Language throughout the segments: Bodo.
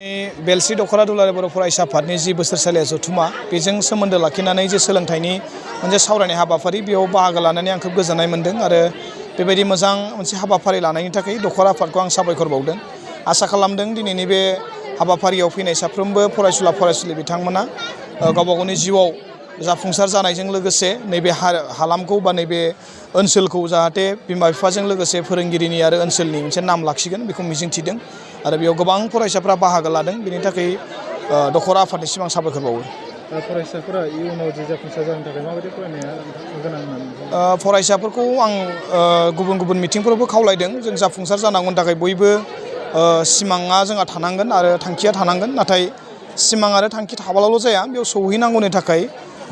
बेलस्रि दख'रा दुलाराय बर' फरायसा आफादनि जि बोसोरसालिया जथुमा बेजों सोमोन्दो लाखिनानै जे सोलोंथाइनि मोनसे सावरायनाय हाबाफारि बेयाव बाहागो लानानै आं खोब गोजोननाय मोन्दों आरो बेबायदि मोजां मोनसे हाबाफारि लानायनि थाखाय दख'रा आफादखौ आं साबायखर बावदों। आसा खालामदों दिनैनि बे हाबाफारियाव फैनाय साफ्रोमबो फरायसुला फरायसुलि बिथांमोना गावबा गावनि जिउआव जाफुंसार जानायजों लोगोसे नैबे हालामखौ बा नैबे ओनसोलखौ जाहाथे बिमा बिफाजों लोगोसे फोरोंगिरिनि आरो ओनसोलनि मोनसे नाम लाखिगोन बेखौ मिजिंथिदों आरो बेयाव गोबां फरायसाफ्रा बाहागो लादों। बेनि थाखाय दख'रा आफादनिसिम आं साबायखर बावो। फरायसाफोरा इयुनाव जि जाफुंसार जानो थाखाय माबायदि फरायनाया गोनां होननानै फरायसाफोरखौ आं गुबुन गुबुन मिथिंफोरावबो खावलायदों। जों जाफुंसार जानांगौनि थाखाय बयबो सिमाङा जोंहा थानांगोन आरो थांखिया थानांगोन। नाथाय सिमां आरो थांखि थाब्लाल' जाया, बेयाव सौहैनांगौनि थाखाय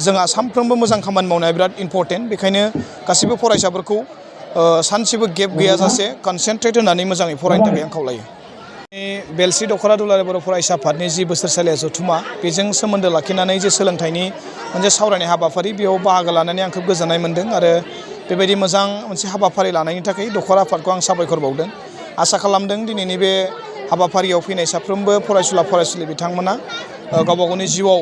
जोंहा सानफ्रोमबो मोजां खामानि मावनाया बिराद इम्परटेन्ट। बेखायनो गासैबो फरायसाफोरखौ सानसेबो गेप गैयाजासे कनसेन्ट्रेट होनानै मोजाङै फरायनो थाखाय आं खावलायो। बेलस्रि दख'रा दुलाराय बर' फरायसा आफादनि जि बोसोरसालिया जथुमा बेजों सोमोन्दो लाखिनानै जे सोलोंथाइनि मोनसे सावरायनाय हाबाफारि बेयाव बाहागो लानानै आं खोब गोजोननाय मोन्दों आरो बेबायदि मोजां मोनसे हाबाफारि लानायनि थाखाय दख'रा आफादखौ आं साबायखर बावदों। आसा खालामदों दिनैनि बे हाबाफारियाव फैनाय साफ्रोमबो फरायसुला फरायसुलि बिथांमोना गावबा गावनि जिउआव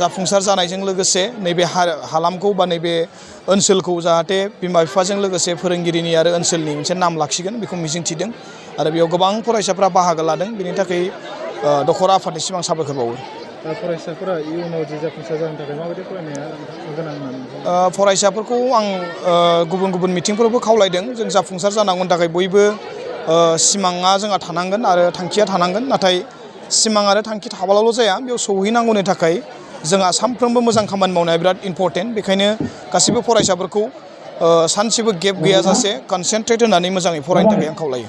जाफुंसार जानायजों लोगोसे नैबे हालामखौ बा नैबे ओनसोलखौ जाहाथे बिमा बिफाजों लोगोसे फोरोंगिरिनि आरो ओनसोलनि मोनसे नाम लाखिगोन बेखौ मिजिंथिदों आरो बेयाव गोबां फरायसाफ्रा बाहागो लादों। बेनि थाखाय दख'रा आफादनिसिम आं साबायखर बावो। फरायसाफोरा इयुनाव जि जाफुंसार जानो थाखाय माबायदि फरायनाया गोनां होननानै फरायसाफोरखौ आं गुबुन गुबुन मिथिंफोरावबो खावलायदों। जों जाफुंसार जानांगौनि थाखाय बयबो सिमाङा जोंहा थानांगोन आरो थांखिया थानांगोन। नाथाय सिमां आरो थांखि थाब्लाल' जाया, बेयाव सौहैनांगौनि थाखाय जोंहा सानफ्रोमबो मोजां खामानि मावनाया बिराद इम्परटेन्ट। बेखायनो गासैबो फरायसाफोरखौ सानसेबो गेप गैयाजासे कनसेन्ट्रेट होनानै मोजाङै फरायनो थाखाय आं खावलायो।